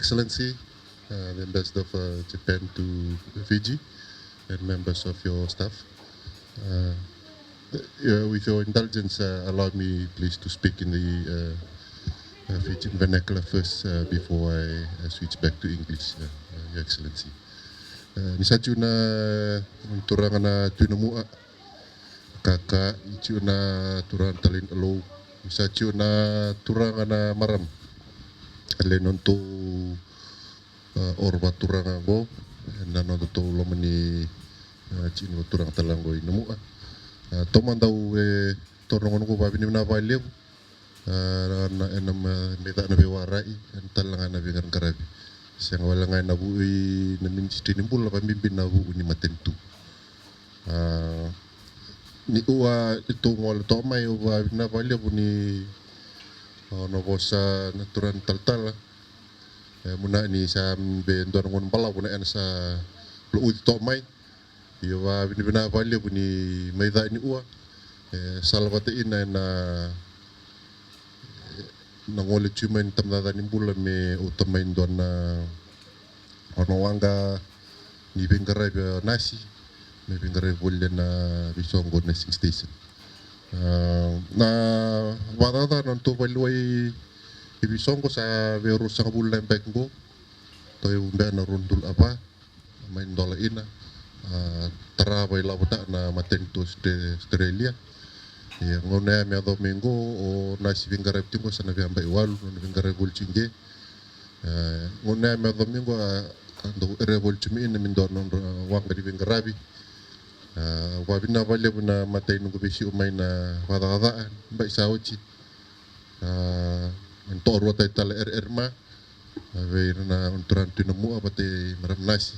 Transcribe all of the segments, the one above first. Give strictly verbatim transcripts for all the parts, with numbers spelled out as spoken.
Excellency, uh, the Ambassador of uh, Japan to Fiji, and members of your staff. Uh, uh, with your indulgence, uh, allow me please to speak in the uh, uh, Fijian vernacular first uh, before I uh, switch back to English, uh, uh, Your Excellency. Uh, ni sa tiko na turaga na Tui Namua, kaka, ni tiko na turaga na Talai ni Alou, ni sa tiko na turaga na marama. E lewe ni nodatou uh, oro vakaturaga oqo, ena nodatou loma ni uh, tiko na turaga tale oqo i Namua. Uh, taumada au e taura na gauna oqo vakavinavinaka vakalevu. Uh, na, ena ma, me ca na veiwarai, ena tale ga na veiqaraqaravi. Sega wale ga ena vuku i na ministry ni bula, vakabibi na vuku ni matanitu. Uh, ni ua i tou gole toka mai, au vakavinavinaka vakalevu ni uh, na vosa na turaga na talatala. E, muna ni sa be dua na gauna balavu na ena sa louci toka mai. Io, vakavinavinaka vakalevu ni mai ca ni ua. E, salavata ina ena na gole tu mai ni tamacaca ni bula me uta mai dua na, o na waqa ni veiqaravi o nasi, me veiqaravi voli ena veisoqo nursing station. A, na vakacaca na nodatou valeniwai i veisoqo sa vei ruasagavulu na yabaki qo. Tou bea na rua na udolu a va mai dola ina, a, tarava i lavo ta na matanitu Austra-, Australia. Ia gauna ya me yacova mai qo, o nasi veiqaravi tiko qo sa na veiyabai walu, na veiqaravi voli tiko qo. A, gauna ya me yacova mai qo, a, a dau ere voli tiko mai ina me dua na nodra waqa ni veiqaravi. A, vakavinavinaka vakalevu na matai noqu veisiko mai na vakacaca, bai sa oti. A, e toa rua tale tale ere ere ma, a, vei ira na turaga na Tui Namua vata i marama nasi.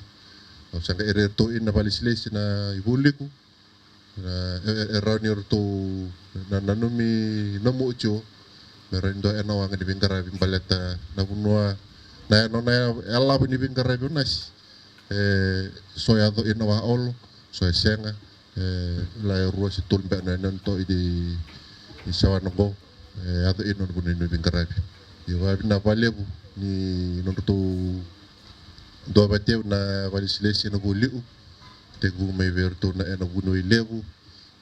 Au sa qai ere ere toka ina vakalesilesi na ivuliku. Na, e, e, e rawa ni ratou na, nanumi Namua tiko me rawa ni dua ena waqa ni veiqaravi baleta na vanua, na, na, na yalava ni veiqaravi o nasi. E, so yaco ina vakaolo, so e sega, e, la e rua se tolu beka na, na to i, i sawana qo, e, yaco ina na vanua ni veiqaravi. Ia vakavinavinaka vakalevu ni nodratou dua vata tiko na vakalesilesi ena vualiku, tekivu mai vei iratou na ena vuniwai levu,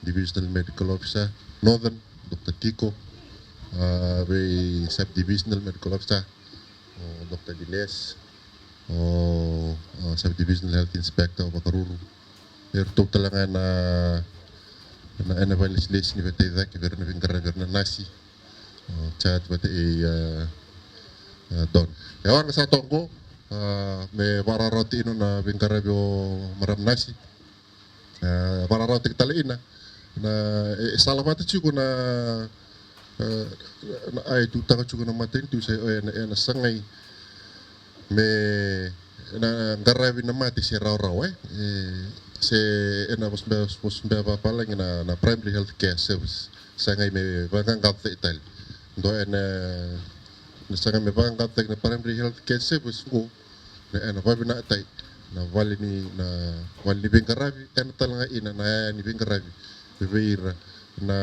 Divisional Medical Officer, Northern, Doctor Tiko, a, vei Sub-Divisional Medical Officer, o Doctor Dines, o, o Sub-Divisional Health Inspector o Vakaruru. Eratou tale ga na, na, ena vakalesilesi ni veitai cake vei ira na veiqaravi, vei ira na nasi. O, chat vata i, a, a, Don. E waqa sa toka qo, a, me vakararawataki ina na veiqaravi o marama nasi. A, vakararawataki tale ina. Na, e, e salavata tiko na, e, na, a, e tutaka tiko na matanitu sa, e, na, e na sagai me na qaravi na mate se rawarawa, e. E, se ena vosa be, vosa be vavalagi na, na primary health care service. Sagai me vaqaqacotaki tale. Dua ena, na sagai me vaqaqacotaki na primary health care service qo. Na, ena vakavinavinakataki na vale ni, na vale ni veiqaravi, ena tale ga ina na yaya ni veiqaravi vei ira na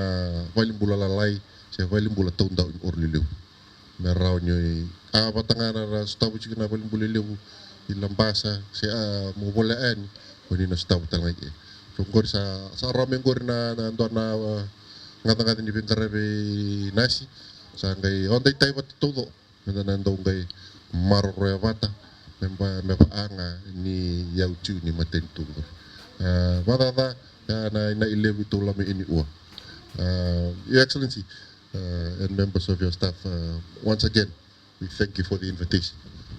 valenibula lalai se valenibula taudaku ni oro lelevu. Me rawa ni, a, vata ga na ra sotava tiko na valenibula lelevu i Labasa se, a, mo voleka yani, o ni na sotava tale ga i ke. So qori sa, sa rawa me qori na, na dua na, a, gacagaca ni veiqaravi nasi, sa qai oda i tai vata tauco. Meda na dau qai maroroya vata me ba, me vaka ga ni yau tiko ni matanitu qori. A, vakacaca, a, na, na i levu i tou lama i ni ua. A, Your Excellency, uh, and members of your staff, uh, once again, we thank you for the invitation.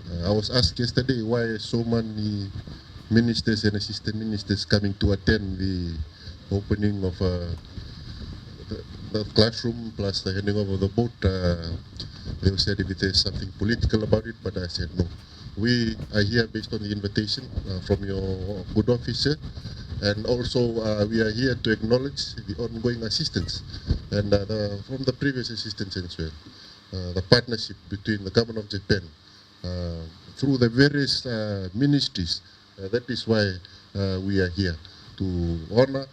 Uh, I was asked yesterday why so many ministers and assistant ministers coming to attend the opening of, uh, the, the classroom plus the handing over of the boat. Uh, they said if there's something political about it, but I said no. We are here based on the invitation, uh, from your good officer, and also, uh, we are here to acknowledge the ongoing assistance and, uh, the, from the previous assistance as well. Uh, the partnership between the government of Japan, uh, through the various, uh, ministries. Uh, that is why, uh, we are here to honor,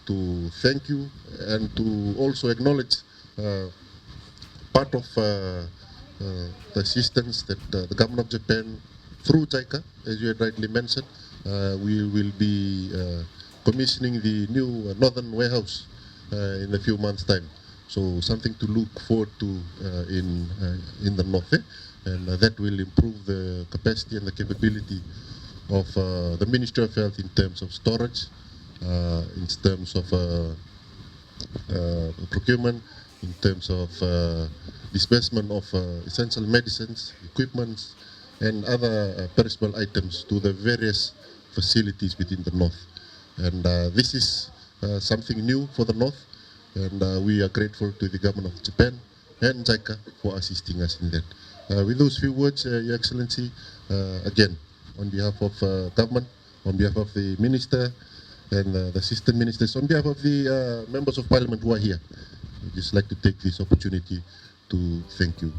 to thank you, and to also acknowledge, uh, part of, uh, uh, the assistance that uh, the government of Japan, through JICA, as you had rightly mentioned, uh, we will be uh, commissioning the new uh, northern warehouse uh, in a few months' time. So something to look forward to uh, in uh, in the north, eh? And uh, that will improve the capacity and the capability of uh, the Ministry of Health in terms of storage, uh, in terms of uh, uh, procurement, in terms of uh, disbursement of uh, essential medicines, equipments, and other uh, perishable items to the various facilities within the north. And uh, this is uh, something new for the north, and uh, we are grateful to the government of Japan and JICA for assisting us in that. Uh, with those few words, uh, Your Excellency, uh, again, on behalf of uh, government, on behalf of the minister and uh, the assistant ministers, on behalf of the uh, members of parliament who are here, I'd just like to take this opportunity to thank you.